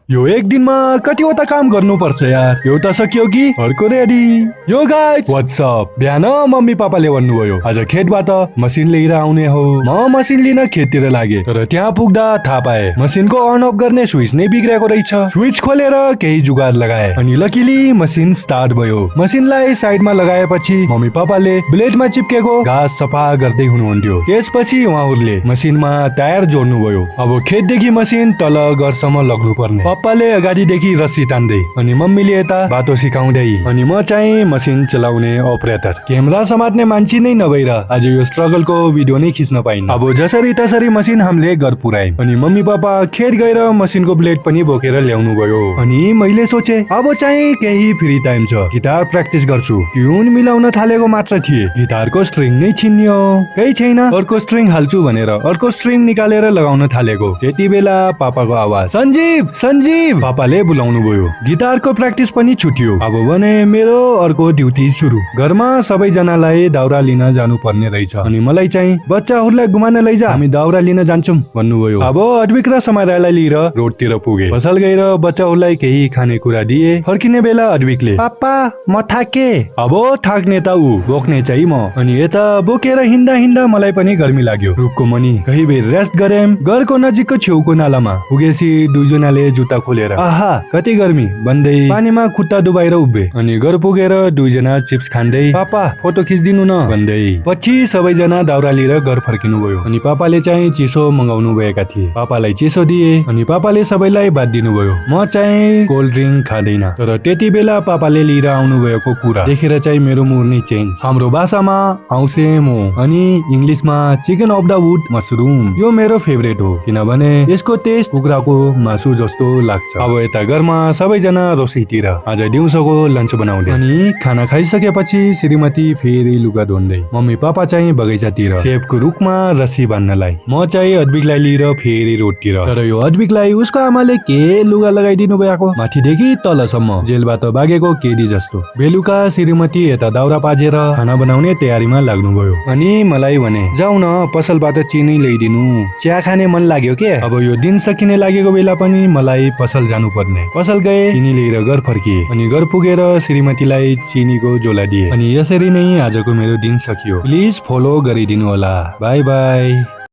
यो एक दिनमा कतिवटा काम गर्नुपर्छ यार। एउटा सकियो कि अर्को रेडी। Yo guys what's up. बिहान मम्मी पापाले भन्नुभयो आज खेतबाट मसिन लिएर आउने हो। म मसिन लिन खेततिर लागे, तर त्यहाँ पुग्दा थाहा पाए मसिनको अन अफ गर्ने स्विच नै बिग्रेको रहेछ। स्विच खोलेर केही जुगाड लगाए अनि लकिली मसिन स्टार्ट भयो। मसिनलाई साइडमा लगाएपछि मम्मी पापाले ब्लेडमा चिप्केको घाँस सफा गर्दै हुनुहुन्थ्यो। त्यसपछि उहाँहरूले मसिनमा टायर जोड्नु भयो। अब खेतदेखि मसिन तल घरसम्म लग्नु पर्ने। पप्पाले अगाडिदेखि रस्सी तान्दै अनि मम्मीले यता बाटो सिकाउँदै अनि म चाहिँ मसिन चलाउने अपरेटर। क्यामेरा समात्ने मान्छे नै नभएर आज यो स्ट्रगलको भिडियो नै खिच्न पाइन। अब जसरी तसरी मसिन हामीले घर पुर्यायौं अनि मम्मी पापा खेत गएर मसिनको ब्लेड पनि बोकेर ल्याउनु भयो। अनि मैले सोचे अब चाहिँ केही फ्री टाइम छ, गिटार प्र्याक्टिस गर्छु। ट्युन मिलाउन थालेको मात्र थिए, गिटारको स्ट्रिङ नै छिन्नियो। केही छैन, अर्को स्ट्रिङ हाल्छु भनेर अर्को स्ट्रिङ निकालेर लगाउन थालेको। त्यति बेला पापाको आवाज, सञ्जीव सञ्जीव, पापाले बोलाउनु भयो। गिटारको प्र्याक्टिस पनि छुट्यो। अब भने मेरो अर्को ड्युटी सुरु। घरमा सबैजनालाई दाउरा लिन जानु पर्ने रहेछ अनि मलाई चाहिँ बच्चाहरूलाई घुमाउन लैजा, हामी दाउरा लिन जान्छौं भन्नुभयो। अब अद्विक र समारालाई लिएर रोडतिर पुगे। पसल गएर बच्चाहरूलाई केही खानेकुरा दिए। फर्किने बेला अद्विकले, पापा म थाके। अब थाक्ने त ऊ, बोक्ने चाहिँ म। अनि यता बोकेर हिँड्दा हिँड्दा मलाई पनि गर्मी लाग्यो। रुखको मुनि कही बेर रेस्ट गरेम। घरको नजिकको छेउको नालामा पुगेपछि दुईजनाले जुत्ता खोलेर आहा कति गर्मी भन्दै पानीमा खुट्टा डुबाएर उभिए। अनि घर पुगेर दुईजना चिप्स खाँदै पापा फोटो खिचिदिनु न भन्दै। पछि सबैजना दाउरा लिएर घर फर्किनु भयो अनि पापाले चाहिँ चिसो मगाउनु भएका थिए। पापालाई चिसो दिए अनि पापाले सबैलाई बात दिनु भयो। म चाहिँ कोल्ड ड्रिङ्क खाँदैन। तर त्यति बेला पापाले लिएर आउनु भएको कुरा देखेर चाहिँ मेरो मुड नै चेन्ज। हाम्रो भाषामा औसेम हो अनि इंग्लिशमा chicken of the wood mushroom. यो मेरो फेभरेट हो किनभने यसको टेस्ट कुखुराको मासु जस्तो लाग्छ। अब यता घरमा सबैजना रोसैतिर आज दिउँसोको लन्च बनाउँदै अनि खाना खाइसकेपछि श्रीमती फेरि लुगा धुन्दै, मम्मी पापा चाहिँ बगैँचातिर सेफको रुखमा रस्सी बान्नलाई, म चाहिँ अद्विकलाई लिएर फेरि रोडतिर। तर यो अद्विकलाई उसको आमाले के लुगा लगाइदिनु भएको, माथिदेखि तलसम्म जेलबाट भागेको केडी जस्तो। बेलुका श्रीमती यता दाउरा पाजेर खाना बनाउने तयारीमा लाग्नुभयो अनि मलाई भने जाऊ न पसलबाट चिनी ल्याइदिनु, चिया खाने मन लाग्यो के। अब यो दिन सकिने लागेको बेला पनि मलाई पसल जानु पर्ने। पसल गए, चिनी लिएर घर फर्किए अनि घर पुगेर श्रीमतीलाई चिनीको झोला दिए। अनि यसरी नै आजको मेरो दिन सकियो। प्लिज फलो गरिदिनु होला। By by.